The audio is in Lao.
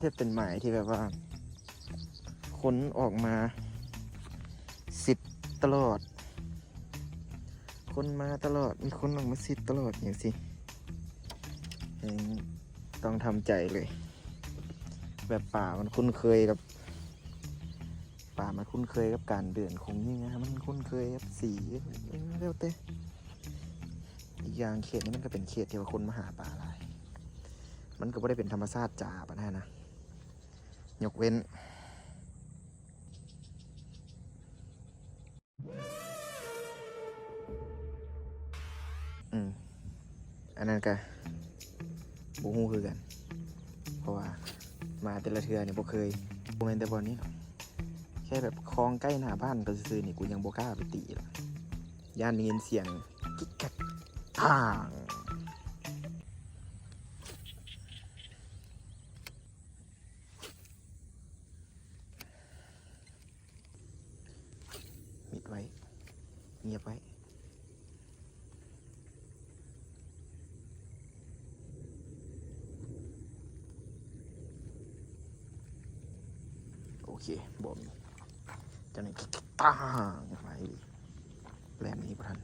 ເຮັດເປັນໝາຍທີ່ແບບວ່າ ຄົນອອກມາຊິດຕະຫຼອດ ຄົນມາຕະຫຼອດ ມີຄົນອອກມາຊິດຕະຫຼອດຫຍັງຊີ້ ແຮ່ງຕ້ອງທຳໃຈເລີຍ. ແບບປາມັນຄຸ້ນເຄີຍກັບ ປາມັນຄຸ້ນເຄີຍກັບການເດີນຂອງເຫຍື່ອ ມັນຄຸ້ນເຄີຍກັບສີ ແລ້ວແຕ່. ອີກຢ່າງເຂດນີ້ມັນກໍເປັນເຂດທີ່ວ່າຄົນມາຫາປາຫຼາຍ ມັນກໍບໍ່ໄດ້ເປັນທຳມະຊາດຈ໋າປານນັ້ນນະ ຍົກເວັ້ນ ອືມ ອັນນັ້ນກະບໍ່ຮູ້ຄືກັນ ເພາະວ່າມາແຕ່ລະເທື່ອນີ້ບໍ່ເຄີຍ ບໍ່ແມ່ນແຕ່ບ່ອນນີ້ດອກ ແຄ່ແບບຄອງໃກ້ໜ້າບ້ານກໍຊື່ໆນີ້ ກູຍັງບໍ່ກ້າໄປຕີລະ ຢ້ານໄດ້ຍິນສຽງກິກກັກຕ່າງ. ມິດໄວ້ ງຽບໄວ້ ໂອເຄ ບໍ່ມີ ຈັ່ງໃດ ຕາງ ໄປ ແລ່ນໜີບໍ່ທັນ.